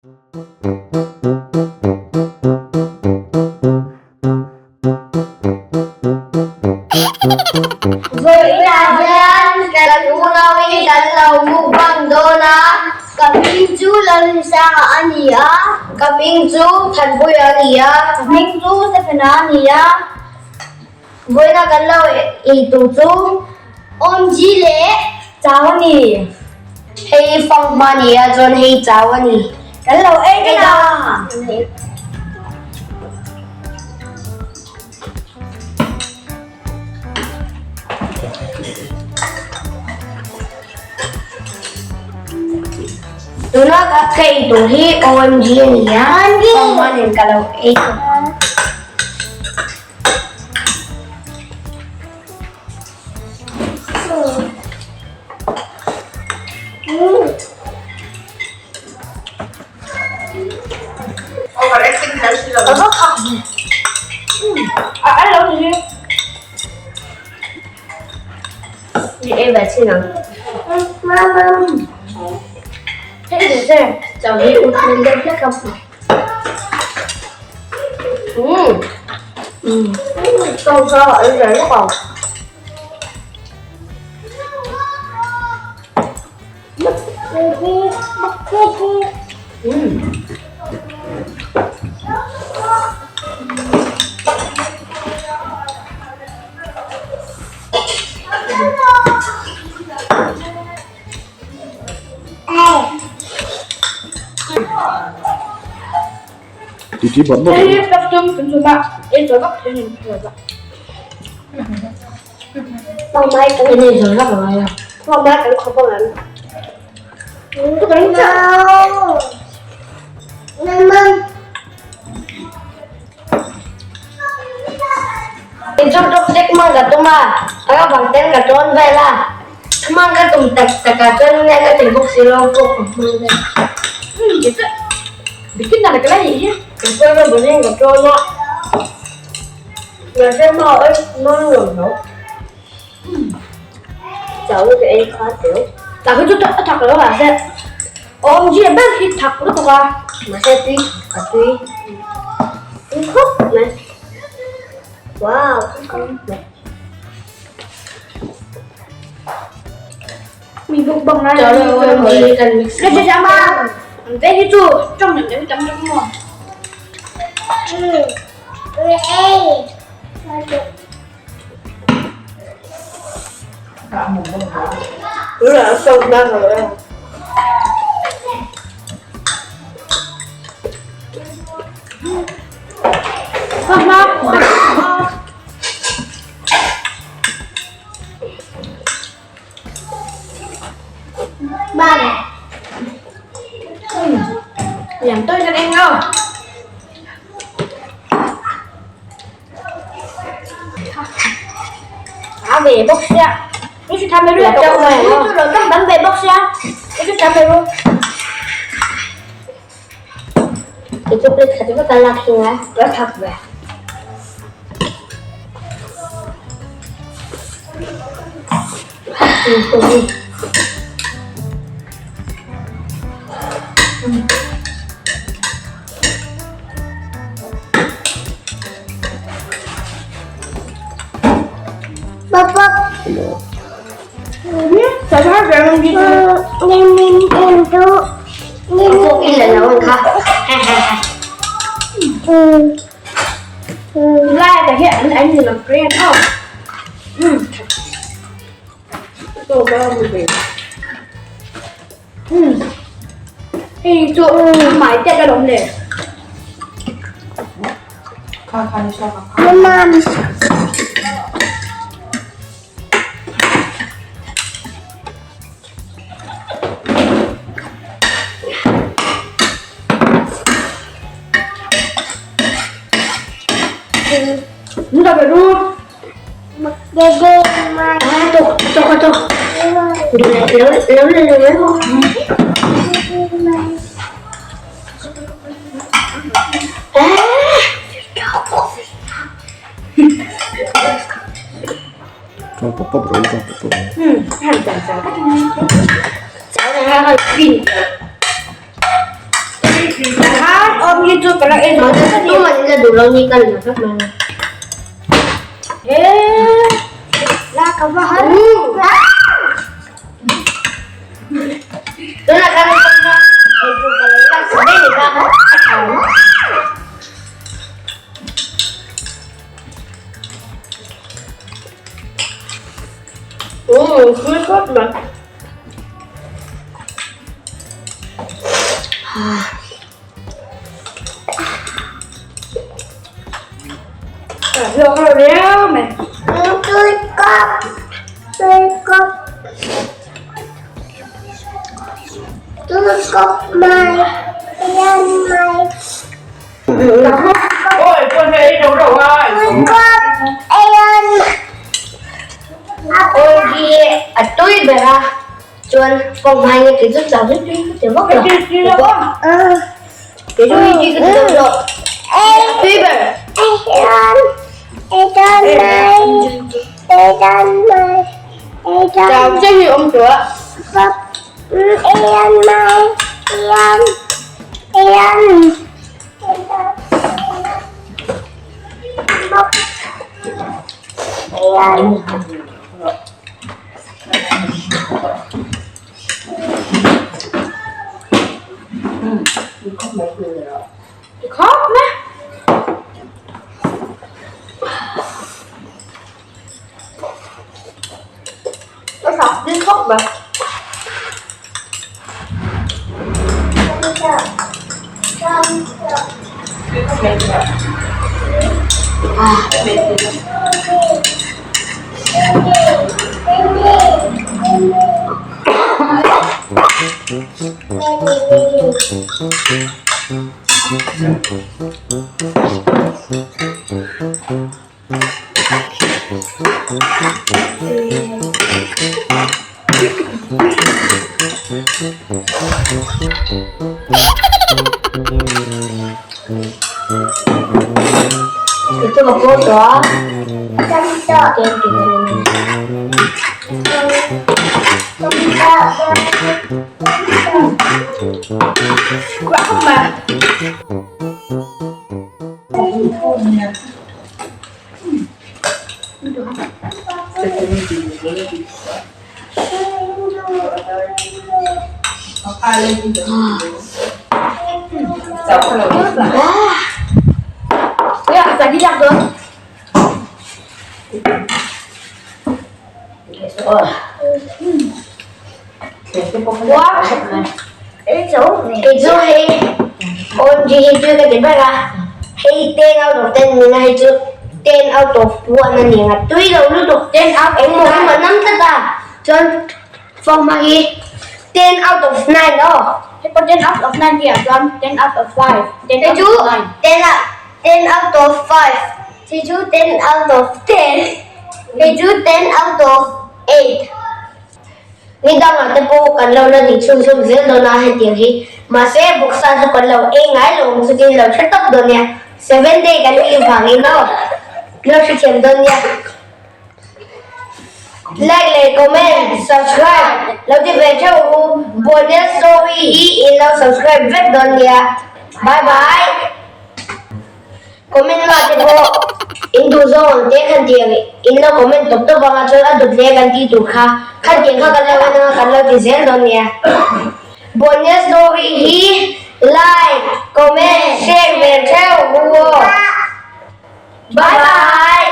Vawiinah hian kan unauin kan lo mukbang dawn a, ka hming chu Lalrinsanga a ni a, ka hming chu Thanpuia a ni a, ka hming chu Stephena a ni a, vawiinah kan lo ei tur chu OMG leh chau a ni. Hei fanghma a ni a chuan hei chau a ni. Kan lo ei dawn a. Tuna ka ei tur hi OMG a ni a, fanghma nen ka lo ei tawh ang. Chu chopstick hmang ka tum a, a ka bang ten ka tawn vel a, hmang ka tum tak tak ah chuan nge ka ti bawk si lo fork ka hmang vel. Trong pop pop rồi, trong pop pop. Khan awm hi chu ka la en lo Mahse tu man ila duh lo ni ka la vek mai ang. Eh, la ka va han. Tunah khan ei tur ka lo lak sa daih ni kha a tha ang. Umm, tui khawp mai. Hlawk lo riau mai. Tui kawp, tui kawp. Tui kawp mai, yan mai. Ôi, con về đi đâu đâu rồi. Tui kawp, ayan. Ôi, a tui ber a. Chuan kawng hmai nge kei chu chau vek tui ka ti vak lo. Kei chu hi tui ka ti deuh zawk. Tui ber. Chau che hi awm tawh a. Khóc nè. Nó sọc đi khóc mà. Ito ka po to ah. Quá không mà. Ya, tadi dah tu. Kei chu hei OMG hi chu ka ti ber a, hei 10 out of 10 nina hei chu 10 out of 1 a ni ang a, tui lo lutuk 10 out engmaw emaw nam tlat a, chuan Fawma hi 10 out of 9 aw. Hei pawh 10 out of 9 tih ah chuan 10 out of 5, 10 Hei out chu of 9. 10 out 10 out of 5, hei chu 10 out of 10, hei chu 10 out of 8. Ni dangah te pawh kan lo la ti chhun chhun zel dawn a hetiang hi. Mahse bawksa chu kan lo ei ngai lo ang chutin lo hre tawp dawn nia. Seven day kan nih vangin aw lo hrethiam dawn nia. Like leh comment, subscribe lo ti ve theuh u. Bonus story hi in lo subscribe vek dawn nia. Bye bye. Comment lah te pawh in duh zawng ang te khan tiang in lo comment tawp tawp anga chuan a dawt hle kan tih tur kha khan tiang kha kan lo en anga kan lo ti zel dawn nia. Bonus story hi like, comment, share ve theuh u aw. Bye bye.